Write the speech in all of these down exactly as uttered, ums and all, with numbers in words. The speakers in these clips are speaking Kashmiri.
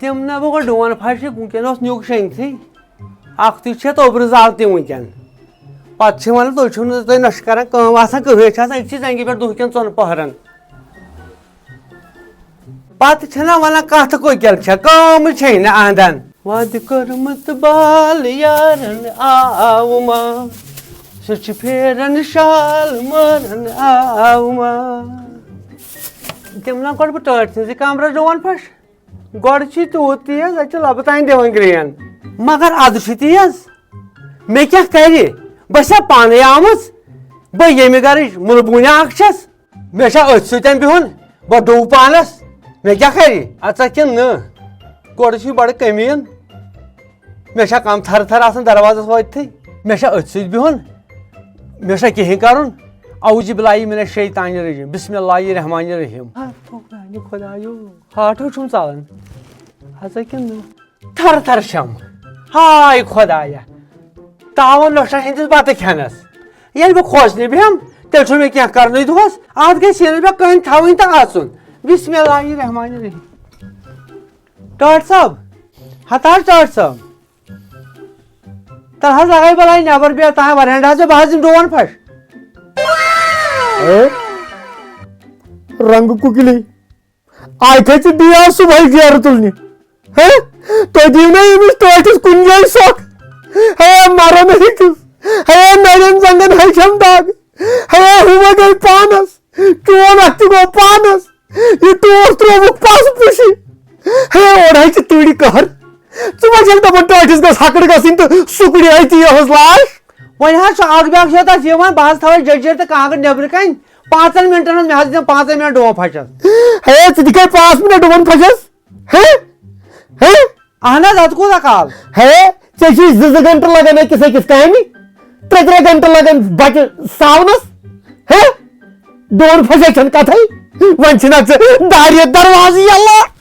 تِم نہ بہٕ گۄڈٕ ڈون پھش، وٕنکیٚن اوس نیُک شۄنٛگتھٕے۔ اکھتُے چھِ یتھ اوٚبرٕ زال تہِ وٕنکیٚن۔ پتہٕ چھِ ونان، تُہۍ چھِو نہٕ، تُہۍ نہ چھِ کران کٲم آسان کٕہٕنۍ، چھِ آسان أکسٕے زنگہِ پٮ۪ٹھ دُہہ کٮ۪ن ژۄن پٔہرن۔ پتہٕ چھِنہ ونان، کتھ کۄکٮ۪ل چھےٚ، کٲمٕے چھے نہٕ اندان۔ وعدٕ کوٚرمُت بال یارن آو ما، سُہ چھُ پھیران شال مارن آو ما۔ تِم نا گۄڈٕ بہٕ ٹٲٹھۍ سٕنٛزِ کمرس ڈون پھش۔ گۄڈٕ چھُ تیوٗت تیز، اَتہِ چھُ لبہٕ تانۍ دِوان گرٛین۔ مگر ادٕ چھُ تیز۔ مےٚ کیٛاہ کرِ؟ بہٕ چھَسا پانَے آمٕژ؟ بہٕ ییٚمہِ گرٕچ مُلبوٗنیا اکھ چھَس۔ مےٚ چھا أتھۍ سۭتۍ بِہُن؟ بہٕ ڈوٗ پانس۔ مےٚ کیٛاہ کرِ؟ اَژا کِنہٕ نہٕ؟ گۄڈٕ چھُ یہِ بڑٕ کمیٖن۔ مےٚ چھا کم تھرٕ تھرٕ آسان دروازس وٲتتھٕے؟ مےٚ چھا أتھۍ سۭتۍ بِہُن؟ مےٚ چھا کِہیٖنۍ کرُن؟ اعوذ باللہ من الشیطان الرجیم۔ بسم اللہ الرحمن الرحیم۔ ہا، تو میانہِ خۄدایو۔ ہاٹھو چھُم ژلان۔ ہسا کِنہٕ نہٕ؟ تھر تھر چھم۔ ہاے خۄدایا۔ تاوَن لۄشن ہٕنٛدِس بتہٕ کھٮ۪نس۔ ییٚلہِ بہٕ کھوژنہِ بیٚہم، تیٚلہِ چھُ مےٚ کینٛہہ کرنُے دۄہس۔ اتھ گژھِ یہِ نہٕ مےٚ کٕہٕنۍ تھاوٕنۍ تہٕ اژُن۔ بسم اللہ الرحمن الرحیم۔ ٹٲٹھۍ صٲب، ہتا حظ ٹٲٹھۍ صٲب۔ تَلہٕ حظ لگے بلاے نٮ۪بر بیٚہہ، تام ورینڈاہس پٮ۪ٹھ، بہٕ حظ دِمہٕ ڈون پھش۔ اے، رنگہٕ کُکِلی۔ آے تھٲے ژٕ بیٚیہِ آز صُبحٲے پھیرٕ تُلنہِ۔ ہہ؟ تُہۍ دِیِو نا أمِس ٹٲٹھِس کُنہِ جایہِ سۄکھ؟ ہے، مرن ہیٚکِس۔ ہے، نرٮ۪ن زنٛگن ہیٚچھم دگ۔ ہے، ہُہ ما گٔے پانس۔ چون اکھ تہِ گوٚو پانس۔ یہِ ٹوٹھ ترٛووُکھ پس پُشہِ۔ ہے، اورٕ ہے چھِ تۭرِ قہر۔ ژٕ ما چھَکھ دَپان ٹٲٹھِس گٔژھ ہکٕڑ گژھٕنۍ تہٕ سُکڑِ أتی یِہٕنٛز لاش؟ وۄنۍ حظ چھُ اکھ بیٛاکھ چھُ تَتھ یِوان، بہٕ حظ تھاوَے جٔجیٖر تہٕ کانٛگٕر نیٚبرٕ کَنۍ۔ پانٛژن مِنٹن منٛز، مےٚ حظ دِژ پانٛژن مِنٹن ڈوٗن پھَشَس۔ ہے، ژٕ دِکھے پانٛژھ مِنٹ ڈوٗن پھَشَس؟ ہے؟ ہے؟ اہن حظ، اَدٕ کوٗتاہ کال؟ ہے، ژےٚ چھُے زٕ زٕ گنٹہٕ لگان أکِس أکِس کامہِ، ترٛےٚ ترٛےٚ گنٹہٕ لگان بچہِ ساونس۔ ہے، ڈون پھسے چھَنہٕ کتھے۔ وۄنۍ چھِنہ ژٕ دارِ دروازٕ یَلہٕ۔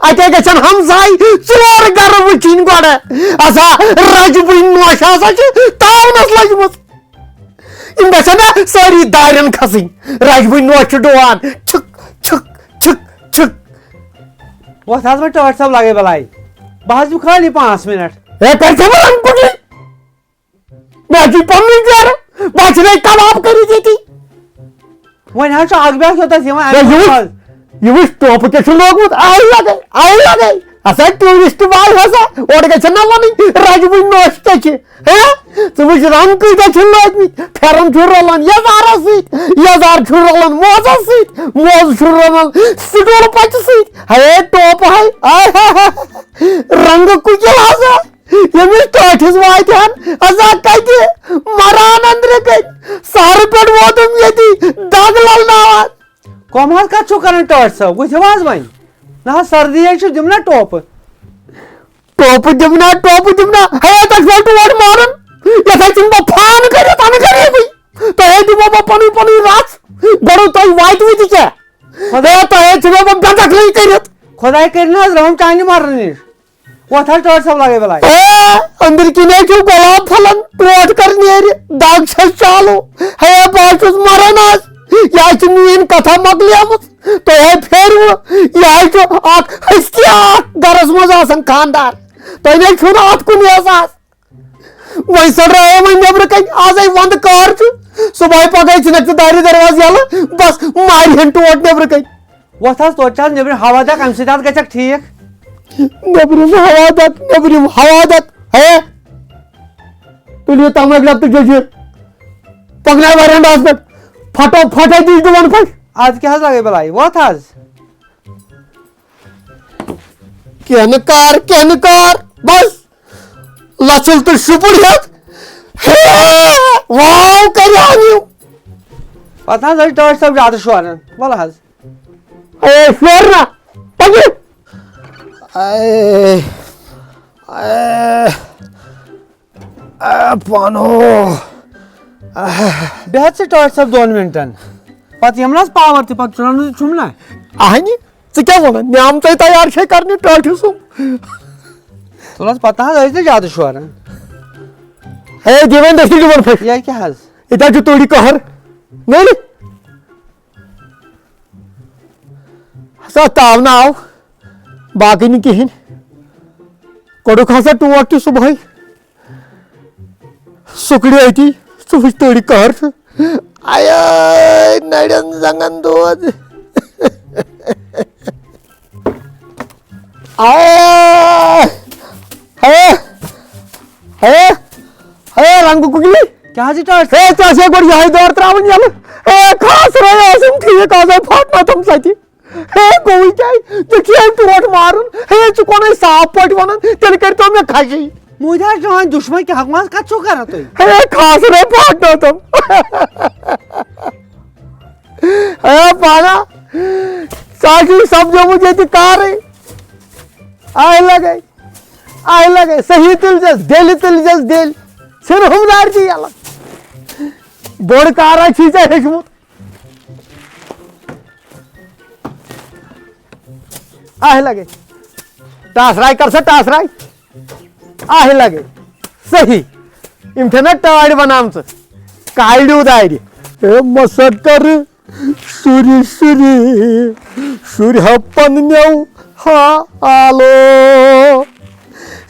اتے گژھن ہمساے ژور گرٕ وٕچھِنۍ گۄڈٕ۔ اسا، رجبٕنۍ نوش ہسا چھِ تاونس لٔجمٕژ۔ یِم گژھن نہ سٲری دارٮ۪ن کھسٕنۍ۔ رجبٕنۍ نوش چھُ ڈُوان۔ چھِک، چھِک، چھِک، چھِک۔ وۄتھ حظ وۄنۍ ٹٲٹھۍ صٲب لگے بلاے۔ بہٕ حظ دِمہٕ خٲلی پانٛژھ منٹ۔ ہے، کر ژےٚ وَنان گُتُے؟ مےٚ حظ چھُے پننُے گرٕ۔ بہٕ حظ چھُنَے کباب کٔرِتھ ییٚتی۔ وۄنۍ حظ چھُ اکھ بیٛاکھ یوٚتَس یِوان، ہے، اَمہِ یہِ وٕچھ، منٛز۔ یہِ وٕچھ ٹوپہٕ کیٛاہ چھُ لوگمُت۔ آے لگے، آے لگے۔ ہسا ٹوٗرسٹ باے ہسا، اورٕ گژھن نہ وَنٕنۍ، رجبٕنۍ نوش کیٛاہ چھِ۔ ہے، ژٕ وٕچھ رنگ کۭتیاہ چھِ لٲگمٕتۍ۔ پھٮ۪رن چھُ رلان یزارس سۭتۍ، یزار چھُ رلان موزس سۭتۍ، موزٕ چھُ رلان سٹول پچہِ سۭتۍ۔ ہے ٹوپہٕ ہے، آے ہا ہا۔ رنگہٕ کُکِل ہسا، ییٚمِس ٹٲٹھِس واتہِ ہن، ہسا کتہِ مران أنٛدرٕ کَنۍ۔ سہرٕ پٮ۪ٹھ ووتُم ییٚتی دگ للناوان۔ کۄم حظ کتھ چھِو کران ٹٲٹھۍ صٲب؟ وٕچھِو حظ وۄنۍ۔ نہ حظ سردی ہے چھِ، دِم نہ ٹوپہٕ۔ ٹوپہٕ دِم نہ، ٹوپہٕ دِم نہ۔ ہے، تۄہہِ چھُوا ٹوٹھ مارُن؟ یَتھ ہے چھُنہٕ بہٕ فون کٔرِتھ اَنہٕ غریٖبٕے۔ تۄہہِ ہے دِمو بہٕ پَنٕنۍ، پَنٕنۍ رَژھ۔ گۄڈٕ تۄہہِ واتہِ وٕتہِ کیٛاہ؟ خۄدا ہے چھُنہٕ بہٕ بے دخلی کٔرِتھ۔ خۄداے کٔرِنۍ حظ رحم چانہِ مرنہٕ نِش۔ وۄتھ حظ ٹٲٹھۍ صٲب لگے بلاے۔ اے، أنٛدرۍ کِنۍ ہے چھُ گۄلاب پھۄلان، ٹوٹھ کر نیرِ، دگ چھَس چالو۔ ہے، بہٕ حظ چھُس مران آز۔ یہِ حظ چھِ میٛٲنۍ کتھا مۄکلیمٕژ۔ تۄہہِ ہے پھیروٕ، یہِ حظ چھُ اکھ ہستی اکھ گرس منٛز آسان خاندار۔ تۄہہِ نَے چھُو نہٕ اتھ کُن احساس۔ وۄنۍ سڑرایو وۄنۍ نیبرٕ کنہِ، آز ہے ونٛدٕ کار چھُ، صبحٲے پگہٲے ژھٕنکھ ژٕ دارِ دروازٕ یلہٕ، بس مارِ ہن ٹوٹھ نیبرٕ کنہِ۔ وۄتھ حظ، توتہِ چھِ حظ نیبرٕ ہوا دِوان، امہِ سۭتۍ حظ گژھکھ ٹھیٖک۔ نیبرِم ہوا دِکھ، نیبرِم ہوا دِکھ۔ ہے، تُلِو تمباکھ ڈبہٕ تہٕ جٔجیٖر۔ پکناو ورنڈاہس پٮ۪ٹھ۔ پھٹو پھٹے دِش دُوان پھش۔ از کیٛاہ حظ لگے بلاے؟ وۄتھ حظ۔ کینٛہہ نہٕ کار، کینٛہہ نہٕ کار۔ بس۔ لژُل تہٕ شُپُر ہٮ۪تھ۔ ہے، واو، کریان یِم۔ پتہٕ حظ ٲسۍ ٹٲٹھۍ صٲب زیادٕ شوران۔ وَلہٕ حظ۔ اے، شور نہ۔ پٔکِو۔ A, A. اے پانو۔ بیٚہہ حظ ژٕ ٹٲٹھۍ صٲب دۄن مِنٹَن۔ پَتہٕ یِمہٕ نہٕ حظ پاوَر تہِ، پَتہٕ ژھٕنَن نہٕ ژٕ چھُم نہ۔ اَہَنہِ، ژٕ کیٛاہ وَنان؟ نعمتَے تیار چھے کَرنہِ ٹٲٹھۍ سُنٛد۔ تُل حظ، پَتہٕ نہ حظ ٲسۍ نہٕ زیادٕ شوران۔ ہے، دِ وۄنۍ دٔچھنہِ جُمعن پھٔٹۍ۔ یہِ کیٛاہ حظ؟ ییٚتہِ حظ چھُ تُڑِ قہر۔ نٔرِ۔ ہسا تاونہٕ آو۔ باقٕے نہٕ کِہیٖنۍ۔ کوٚڑُکھ ہسا ٹوٹھ تہِ صُبحٲے۔ سُکڑِ أتی، ژٕ وٕچھ تٔڑۍ قہر چھُ۔ آیے نرٮ۪ن زنٛگن دود۔ آے، ہے، ہے، ہے، رنگہٕ کُکلی۔ کیٛاہ حظ یہِ ٹٲٹھۍ؟ ہے، ژےٚ آسہِ ہے گۄڈٕ یِہوٚے دٲر ترٛاوٕنۍ یَلہٕ۔ ہے، خاص رٲے ٲسٕم ٹھیٖک، آز آے پھاٹنٲوتھَم سۄ تہِ۔ ہے، گوٚوُے کیٛاہ؟ ژےٚ چھُے أمۍ ٹوٹھ مارُن۔ ہے، ژٕ کونَے صاف پٲٹھۍ وَنان، تیٚلہِ کٔرۍتو مےٚ کھَجی۔ مودی حظ، چٲنۍ دُشمَن کیٛاہ مان کَتھ چھُو کَران تُہۍ؟ ہے، خاص رٲے پھاٹنٲوتھَم۔ ہے، پانہ، ژٕ حظ چھُے سَمجھومُت ییٚتہِ کارٕے۔ آے لَگَے، آے لَگَے، صحیح تُلۍ زٮ۪س، دِلہِ تُلۍ زٮ۪س، دِلہِ۔ ژھٕن ہُم دارِ تہِ یَلہٕ۔ بوٚڑ کارا چھُے ژےٚ ہیوٚچھمُت۔ آہہِ لگے۔ ٹاسراے کر سا ٹاسراے۔ آہہِ لگے۔ صحیح۔ یِم چھَنہ ٹٲڑۍ بنامژٕ۔ کایڈیو دارِ۔ ہے مسا کر شُرِ شُرِ۔ شُرۍ ہا پننیو ہا آلو۔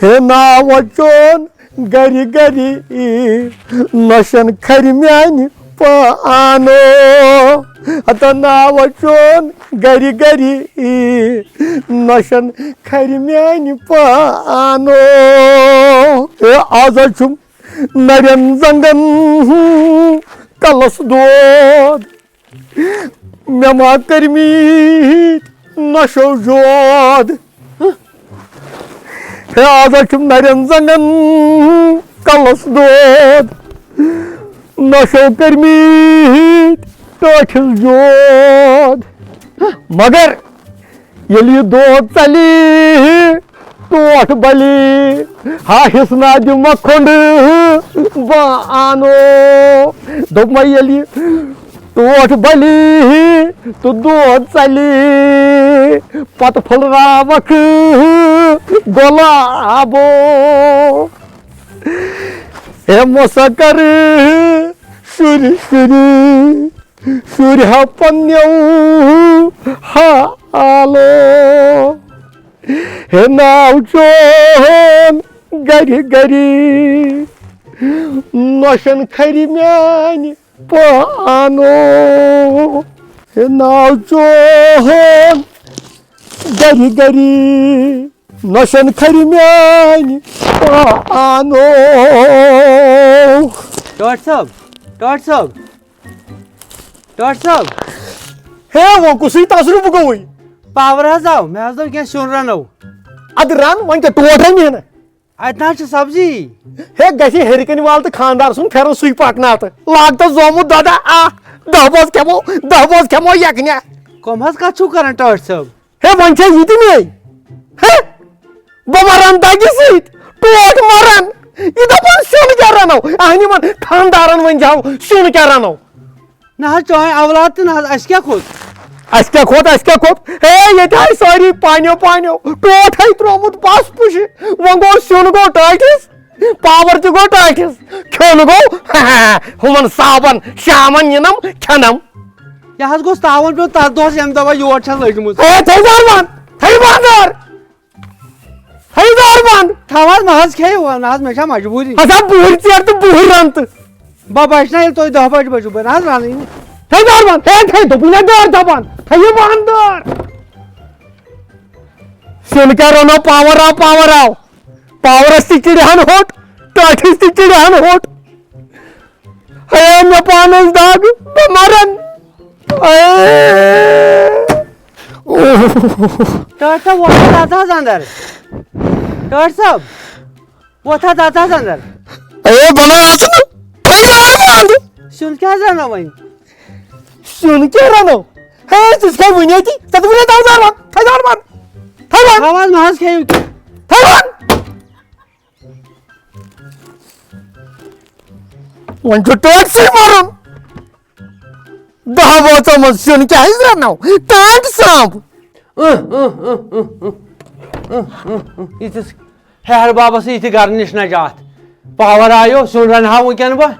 ہے ناوٕ چون گرِ گرِ نۄشن کھرِ میانہِ پانو۔ ہتا ناوٕ چون گرِ گرِ نۄشن کھرِ میانہِ پانو۔ ہے آز حظ چھُم نرٮ۪ن زنٛگن کلس دود۔ مےٚ ما کٔرمٕتۍ نشو جود۔ ہے، آز حظ چھُم نرٮ۪ن زنٛگن کلس دود۔ نشو کٔرمٕتۍ ٹٲٹھِس جود۔ مگر ییٚلہِ یہِ دود ژَلہِ، ٹوٹھ بَلہِ، ہا حِصہٕ نا دِمہ کھۄنٛڈٕ بہٕ اَنو۔ دوٚپمَے ییٚلہِ یہِ ٹوٹھ بَلہِ تہٕ دود ژَلہِ، پَتہٕ پھٔلراوَکھ گۄلابو۔ ہے موسا کَرٕ شُرۍ شُرۍ۔ شُرۍ ہا پننیو ہا آلو۔ ہے ناو چون گرِ گرِ نۄشن کھرِ میانہِ پانو۔ ہے ناو چون گرِ گرِ نۄشن کھرِ میانہِ پانو۔ ٹٲٹھۍ صٲب، ٹٲٹھۍ صٲب، ٹٲٹھۍ صٲب۔ ہے، وۄنۍ کُسٕے تصرُف گوٚوُے؟ پاور حظ آو، مےٚ حظ دوٚپ کینٛہہ سیُن رَنو۔ اَدٕ رَن، وۄنۍ کیٛاہ ٹوٹھ اَنہِ ہنا؟ اَتہِ نہ حظ چھِ سبزی۔ ہے، گژھِ ہیٚرِ کَنہِ وال تہٕ خانٛدار سُنٛد پھٮ۪رن سُے پَکناو تہٕ لاگ تہٕ زومُت دۄدا۔ آ، دَہ بٲژ کھٮ۪مو، دَہ بٲژ کھٮ۪مو یَکھنہِ۔ کۄم حظ کَتھ چھِو کَران ٹٲٹھۍ صٲب؟ ہے، وۄنۍ چھا یہِ تہِ مے؟ ہے، بہٕ مَران دَگہِ سۭتۍ، ٹوٹھ مَران۔ یہِ دَپان سیُن کیٛاہ رَنو؟ اَہنہِ یِمَن خانٛدارَن ؤنۍ زیو سیُن کیٛاہ رَنو؟ نہ حظ، چٲنۍ اولاد تہٕ نہ حظ، اَسہِ کیٛاہ کھوٚت؟ اَسہِ کیٛاہ کھوٚت، اَسہِ کیٛاہ کھوٚت؟ ہے، ییٚتہِ آے سٲری پانیو پانیو، ٹوٹھ ہے ترٛوومُت پَس پُشہِ، وۄنۍ گوٚو سیُن گوٚو ٹٲٹھِس۔ پاور تہِ گوٚو ٹٲٹھِس، کھیوٚن گوٚو ہُمن صابن، شامن یِنم کھٮ۪نم۔ یہِ حظ گوٚژھ تاوُن پیوٚن تتھ دۄہس ییٚمہِ دۄہ وۄنۍ یور چھَس لٔجمٕژ۔ ہے، تھٔوۍ زار بنٛد، تھٔوۍ بنٛد دٲر، تھٔوۍ زار بنٛد۔ تھاو حظ، مہ حظ کھیٚیِو، نہ حظ، مےٚ چھا مجبوٗری۔ ہسا بُہٕرۍ ژیر تہٕ بُہٕرۍ رن تہٕ۔ بہٕ بچہٕ نا ییٚلہِ تُہۍ دَہ بجہِ بجو، بہٕ نہ حظ رنٕے نہٕ۔ تھٔوۍ زار بنٛد، ہے، تھٔوۍ، دوٚپُے نہ دٲر دبان، تھٔوۍ یہِ بنٛد دٲر۔ سیُن کیٛاہ رنو، پاور آو، پاور آو۔ پاورس تہِ چِڑِ ہن ہوٚٹ، ٹٲٹھِس تہِ چِڑِ ہن ہوٚٹ۔ ہے، مےٚ پانس دگ، بہٕ مرن۔ اے۔ ٹٲٹھۍ صٲب، وۄتھ حظ، اژھ حظ اندر۔ ٹٲٹھۍ صٲب، وۄتھ حظ، اژھ حظ اندر۔ اے، بناو اژھ نہٕ۔ تھٲیِو آے بنٛد۔ سیُن کیٛاہ حظ رنو وۄنۍ؟ سیُن کیٛاہ رنو؟ ہے، ژٕ چھُکھ وُنہِ أتی؟ ژےٚ دوٚپُے نا تھاو دروازٕ بنٛد، تھاو دروازٕ بنٛد، تھاو بنٛد۔ تھاو حظ، مہ حظ کھیٚیِو۔ تھاو بنٛد۔ وۄنۍ چھُ ٹٲٹھۍ سٕے مَرُن۔ دَہ بٲژو منٛز سیُن کیٛاہ حظ رَنو؟ ٹٲٹھۍ سانٛب۔ اۭں، اۭں، اۭں، اۭں، اۭں، اۭں، اۭں، اۭں۔ یِتھِس ہیہر بابس یِتھِ گرٕ نِش نجات۔ پاور آیو، سیُن رَنہٕ ہا وٕنکٮ۪ن بہٕ۔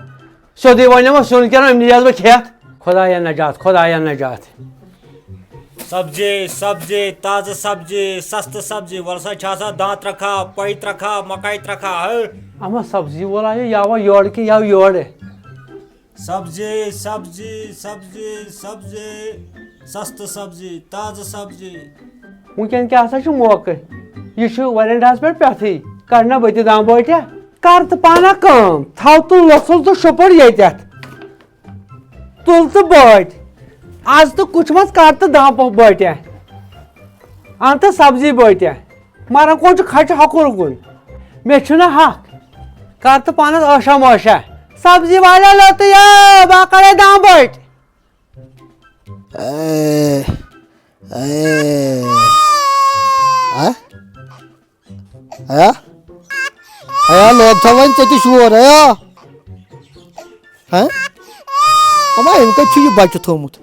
سیوٚدُے وَنیومَس، سیُن کیٛاہ رَنہٕ، أمۍ نِیَس بہٕ کھٮ۪تھ۔ خۄدایا نجات، خۄدایا نجات۔ سبزی، سبزی، تازٕ سبزی، سستہٕ سبزی، وَلہٕ سا چھا سا داں ترٛکھا، پۄیہِ ترٛکھا، مکایہِ ترٛکھا، ہہ؟ اما سبزی وول آیو یا وۄنۍ یورٕ کِنہٕ یا یورٕ؟ سبزی، سبزی، سبزی، سبزی، سستہٕ سبزی، تازٕ سبزی۔ وٕنکٮ۪ن کیٛاہ سا چھُ موقعہٕ؟ یہِ چھُ ورنڈاہس پٮ۪ٹھ پٮ۪تھٕے، کر نہ بہٕ تہِ دام بٲٹیا؟ کر تہٕ پانہ کٲم، تھاو تہٕ لۄژُل تہٕ شُپُر ییٚتٮ۪تھ۔ تُل تہٕ بٲٹۍ۔ از تہٕ کُچھ منٛز کر تہٕ دام بٲٹیا۔ اَن تہٕ سبزی بٲٹیا۔ مرن کون چھُ کھچہِ ہۄکھُر کُن۔ مےٚ چھُنہٕ حق۔ کر تہٕ پانس ٲشا مٲشا۔ سبزی والیا لوٚتُے، بہٕ کڑے دام بٲٹۍ۔ A, A. آ؟ ایا؟ ایا، لوگ تھا وۄنۍ ژےٚ تہِ شور، ایا؟ ہہ؟ اما، أمۍ کتہِ چھُ یہِ بچہٕ تھوٚومُت؟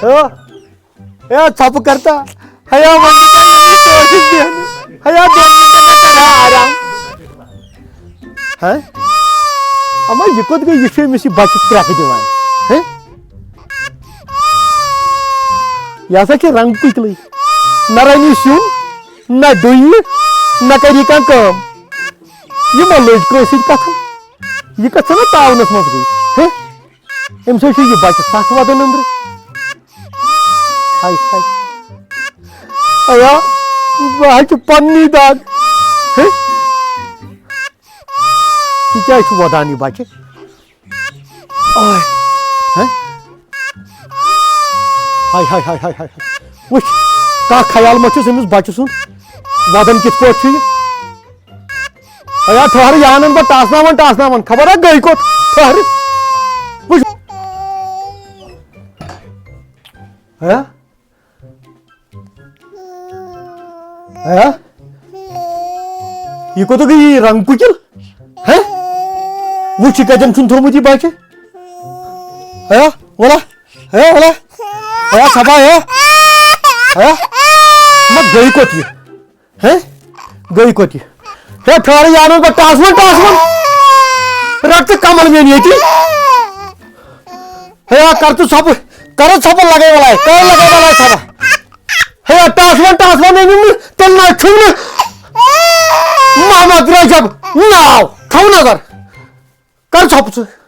ہہ؟ اے، ژھۄپہٕ کر تا۔ ہیا، وۄنۍ کر یہِ ٹٲٹھِس بیٚہنہٕ۔ ہیا، دۄن مِنٹَن مےٚ کَرِ ہا آرام۔ ہہ؟ اما، یہِ کوٚت گٔے؟ یہِ چھُ أمِس یہِ بَچہٕ کرٛٮ۪کہٕ دِوان۔ ہہ؟ یہِ ہسا چھِ رنٛگ پٔتلٕے۔ نہ رَنہِ سیُن، نہ ڈُیہِ، نہ کَرِ یہِ کانٛہہ کٲم۔ یہِ ما لٔج کٲنٛسہِ سۭتۍ کَتھٕ؟ یہِ کَتھ چھَنہ تاونَس منٛز گٔے؟ ہہ؟ أمِس حظ چھُ یہِ بَچہٕ سَکھ وَدان أنٛدرٕ۔ ہاے ہاے۔ ایا، بہٕ حظ چھُ پننی دگ۔ ہے؟ یہِ کیٛازِ چھُ وۄدان یہِ بَچہٕ؟ آے۔ ہے؟ ہاے ہاے ہاے ہاے ہاے۔ وٕچھ، کانٛہہ خیال ما چھُس أمِس بَچہٕ سُنٛد؟ وَدان کِتھ پٲٹھۍ چھُ یہِ؟ ایا، ٹھہر، یہِ اَنَن بہٕ ٹاسناوان، ٹاسناوان۔ خبر ہا گٔے کوٚت؟ ٹھہر۔ وٕچھ۔ ایا؟ ایا؟ یہِ کوٚت گٔے یہِ رنٛگ کُکِل؟ ہے؟ وٕچھ، یہِ کَتٮ۪ن چھُن تھوٚومُت یہِ بَچہٕ؟ ایا، وَلا؟ ایا، وَلا؟ ایا، صفا، ایا؟ ایا؟ مہ گٔے کوٚت یہِ؟ ہے؟ گٔے کوٚت یہِ؟ ہے، ٹھہر، یہِ اَنَن بہٕ ٹاسمَن، ٹاسمَن۔ رَٹ ژٕ کَمَل میٛٲنۍ ییٚتی۔ ہے، آ، کَر ژٕ ژھۄپہٕ، کَر ژھۄپہٕ لَگَے وَلَے، کَر لَگَے وَلَے ژھۄپہٕ۔ ہے، آ، ٹاسمَن، ٹاسمَن أنِم نہٕ، تیٚلہِ نہ چھُم نہٕ محمد رجب ناو۔ تھاو نظر۔ کَر ژھۄپہٕ ژٕ۔